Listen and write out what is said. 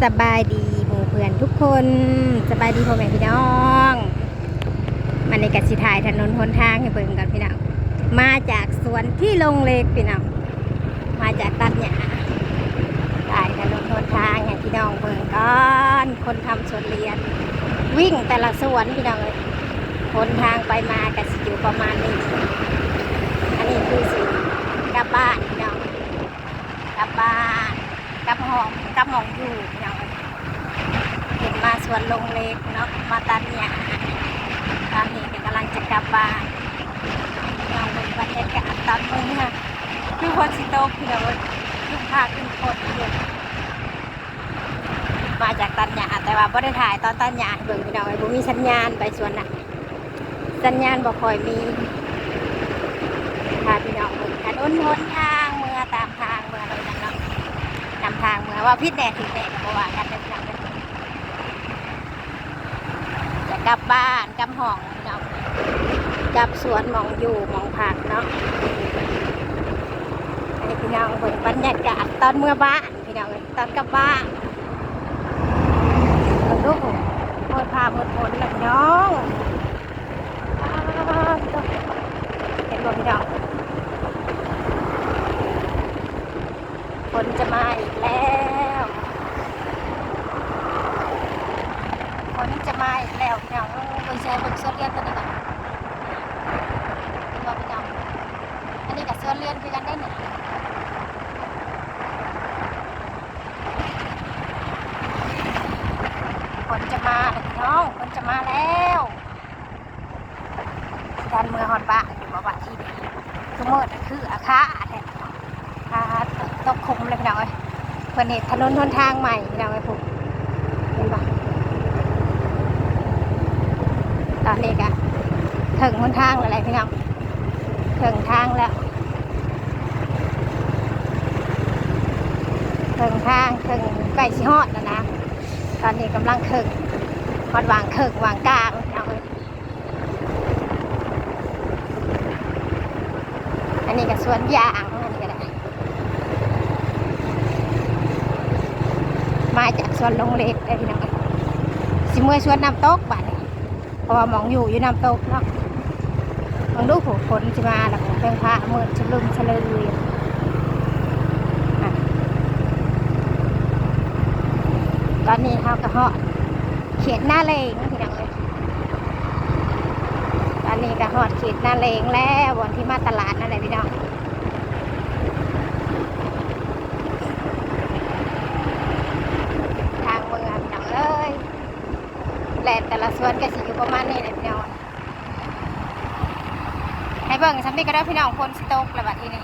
ສະບາຍດີໝູ່ເພື່ອນທຸກຄົນ ສະບາຍດີພໍ່ແມ່ພີ່ນ້ອງ. ມື້ນີ້ກະຊິຖ່າຍຖະໜົນຫົນທາງໃຫ້ເບິ່ງກ່ອນພີ່ນ້ອງ. ມາຈາກສວນທີ່ໂລງເຫຼັກພີ່ນ້ອງ ມາຈາກຕັດຫຍ້າ ຖ່າຍຖະໜົນຫົນທາງໃຫ້ພີ່ນ້ອງເບິ່ງກ່ອນ. ຄົນທຳສວນລຽນ ວິ່ງແຕ່ລະສວນພີ່ນ້ອງເອີຍ. ຫົນທາງໄປມາກະຊິຢູ່ປະມານນີ້. ອັນນີ້ຄືຊິກັບບ້ານພີ່ນ້ອງ ກັບບ້ານ ກັບຫ້ອງ ກັບໝ່ອງຢູ່ພີ່ນ້ອງເອີຍ. ເຫັນມາສວນໂລງເຫຼັກເນາະ ມາຕັດຫຍ້າ ຕອນນີ້ກະກຳລັງຈະກັບບ້ານ. ພີ່ນ້ອງເບິ່ງບັນຍາກາດຕອນມື້ ຄືຝົນຊິຕົກພີ່ນ້ອງເອີຍ ຄຶ້ມຟ້າຄຶ້ມຝົນຢູ່. ມາຈາກຕັດຫຍ້າ ແຕ່ວ່າບໍ່ໄດ້ຖ່າຍຕອນຕັດຫຍ້າໃຫ້ເບິ່ງພີ່ນ້ອງເອີຍ ບໍ່ມີສັນຍານໄປສວນນະ. ສັນຍານບໍ່ຄ່ອຍມີ. ພາພີ່ນ້ອງເບິ່ງຖະໜົນຫົນທາງ ເມືອຕາມທາງເມືອເນາະ ນຳທາງເມືອ. ເວົ້າຜິດແດ່ຖືກແດ່ກະບໍ່ວ່າກັນເດີພີ່ນ້ອງເດີ. ຈະກັບບ້ານກັບຫ້ອງພີ່ນ້ອງ ກັບສວນໝ່ອງຢູ່ໝ່ອງພັກເນາະ. ໃຫ້ພີ່ນ້ອງເບິ່ງບັນຍາກາດຕອນເມືອບ້ານ ພີ່ນ້ອງເອີຍ ຕອນກັບບ້ານ. ເບິ່ງດູ ມືດຟ້າມືດຝົນລະພີ່ນ້ອງ. ປາດໂທ້ ເຫັນບໍ່ພີ່ນ້ອງ ຝົນຈະມາອີກແລ້ວ ຝົນຈະມາອີກແລ້ວພີ່ນ້ອງ. ເບິ່ງ ຊິໃຫ້ເບິ່ງສວນລຽນຕົວນີ້ກ່ອນ ເຫັນບໍ່ພີ່ນ້ອງ. ອັນນີ້ກະສວນລຽນຄືກັນເດ້ນີ້. ຝົນຈະມາແລ້ວພີ່ນ້ອງ ຝົນຈະມາແລ້ວ. ຊິທັນເມືອຮອດບ້ານຢູ່ບໍ່ບາດທີນີ້ ຄືມືດຄືອາຄາແທ້. ອາ ຕົກຄຸມເລີຍພີ່ນ້ອງເອີຍ. ເພິ່ນເຮັດຖະໜົນຫົນທາງໃໝ່ພີ່ນ້ອງເອີຍ ພຸ້ນ ເຫັນບໍ່. ຕອນນີ້ກະເຖິງຫົນທາງແລ້ວແຫຼະພີ່ນ້ອງ ເຖິງທາງແລ້ວ ເຖິງທາງ ເຖິງ ໃກ້ຊິຮອດແລ້ວນະ. ຕອນນີ້ກຳລັງເຄິ່ງ ຮອດຫວ່າງເຄິ່ງຫວ່າງກາງພີ່ນ້ອງເອີຍ. ອັນນີ້ກະສວນຢາງ ອັນນີ້ກະໄດ້ ມາຈາກສວນໂລງເຫຼັກເດີພີ່ນ້ອງ. ຊິເມືອສວນນ້ຳຕົກບາດນີ້ ເພາະວ່າໝ່ອງຢູ່ຢູ່ນ້ຳຕົກເນາະ. ເບິ່ງດູ ໂອ້ ຝົນຊິມາແລ້ວ ເທິງຟ້າມືດສະລຶມສະລືຢູ່. ອາ ຕອນນີ້ເຮົາກະຮອດເຂດນາເຫຼັງພີ່ນ້ອງເອີຍ. ຕອນນີ້ກະຮອດເຂດນາເຫຼັງແລ້ວ ບ່ອນທີ່ມາຕະຫຼາດນັ້ນແຫຼະພີ່ນ້ອງ. ທາງເມືອພີ່ນ້ອງເອີຍ ແລ່ນແຕ່ລະສວນກະຊິຢູ່ປະມານນີ້ແຫຼະພີ່ນ້ອງ. ໃຫ້ເບິ່ງສ່ຳນີ້ກະໄດ້ພີ່ນ້ອງ ຝົນຊິຕົກແລ້ວບາດທີນີ້.